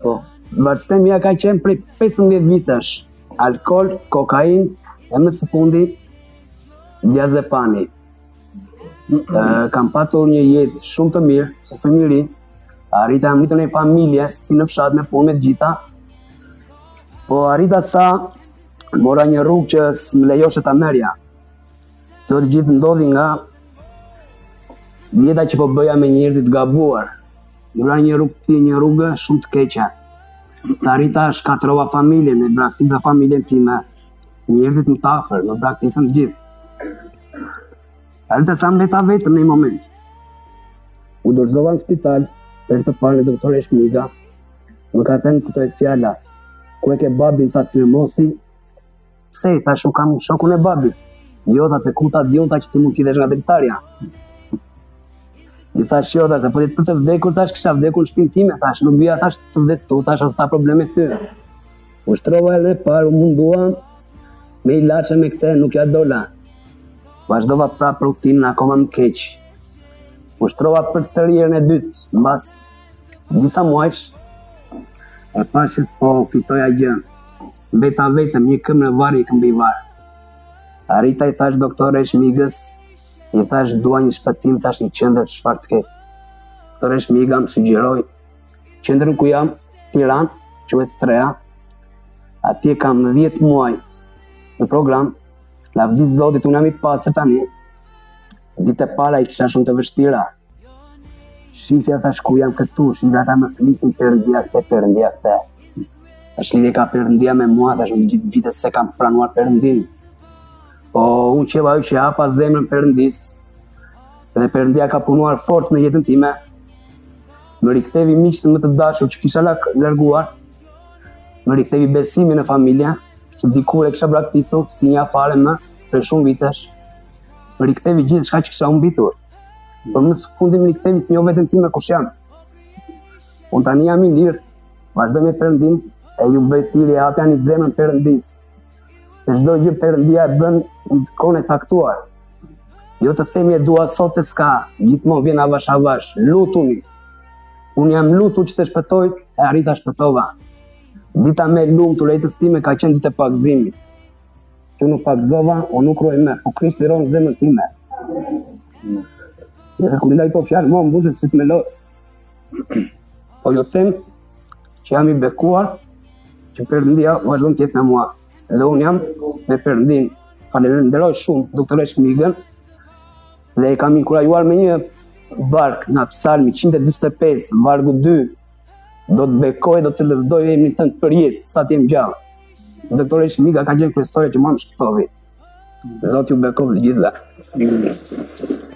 po. Varësia ime ka qenë prej 15 vitesh. Alkool, kokainë e më së fundi diazepami. Kam patur një jetë shumë të mirë, në fëmijëri. Arrita jam rritur në një familje, si në fshat me punë me të gjitha. Po arrita sa mora një rrugë që s'më lejohej ta merrja. Kjo të gjithë ndodhi nga jeta që po bëja me njerëzit e gabuar. Mora një rrugë të një rrugë shumë të keqe. Sa arrita shkatërrova familjen, e braktisa familjen time. Njerëzit më të afër, më braktisën të gjithë. Arrita sa mbeta vetëm në një moment. U dorëzova në spital, për të parë doktoreshë Miga. Më ka thënë këto fjala, ku e ke babin ta firmosi, Pse, i thashë, unë kam shokun e babit. Jo, tha se ku ta di unë, tha që ti mund të hidhesh nga dritarja. I thashë jo, tha se po të për të vdekur, thashë kisha vdekur në shpinë time, thashë nuk vija, thashë të vdes këtu, thashë as ta probleme ty. U shtrova herën e parë, u mundua me ilaçe me këte, nuk ia dola. Vazhdova prapë rrugëtimin akoma më keq. U shtrova përsëri herën e dytë, mbas disa muajsh, e pashë që s'po fitoja gjë. Mbeta vetëm një këmbë në varr, një këmbë mbi varr. Arrita i thashë doktoreshë Migës, i thashë dua një shpëtim, thashë një qendër çfarë të ketë. Doktoreshë Miga më sugjeroi qendrën ku jam, Tiranë, quhet Streha. Atje kam 10 muaj në program. Lavdi Zotit, unë jam i pastër tani. Ditët e para i kisha shumë të vështira. Shifja thash ku jam këtu, shifja ata më flisnin perëndia këtë, perëndia këtë. Thash lidhje ka perëndia me mua, thash unë gjithë vitet s'e kam pranuar perëndinë. Po unë qe ajo që hapa zemrën perëndisë, dhe perëndia ka punuar fort në jetën time, më riktheu miqtë më të dashur që kisha larguar, më riktheu besimin në familje, që dikur e kisha braktisur si një afare më për shumë vitesh, më riktheu gjithçka që kisha humbitur. Po më së fundi më riktheu të njoh veten time kush jam. Unë tani jam i lirë, vazhdoj me Perëndinë e ju bëj thirrje hapjani zemrën Perëndisë. Se çdo gjë Perëndia e bën në kohën e caktuar. Jo të themi e dua sot e s'ka, gjithmonë vjen avash avash, lutuni. Unë jam lutur që të shpëtoj, e arrita shpëtova. Dita më e lumtur e jetës time ka qenë dita e pagëzimit. Që unë u pagëzova, unë nuk rroj më, po Krishti rron në zemrën time. Dhe kur i ndaj këto fjalë, mua më mbushet sytë me lot. Po ju them që jam i bekuar që Perëndia vazhdon të jetë me mua. Dhe unë jam me Perëndinë. Falenderoj shumë doktoreshë Migën dhe e kam inkurajuar me një varg nga Psalmi 145, vargu 2, do të bekoj, do të lëvdoj emrin tënd për jetë, sa të jem gjallë. Doktoreshë Miga ka qenë kryesore që mua më shpëtoi. Zoti ju bekoftë të gjithëve.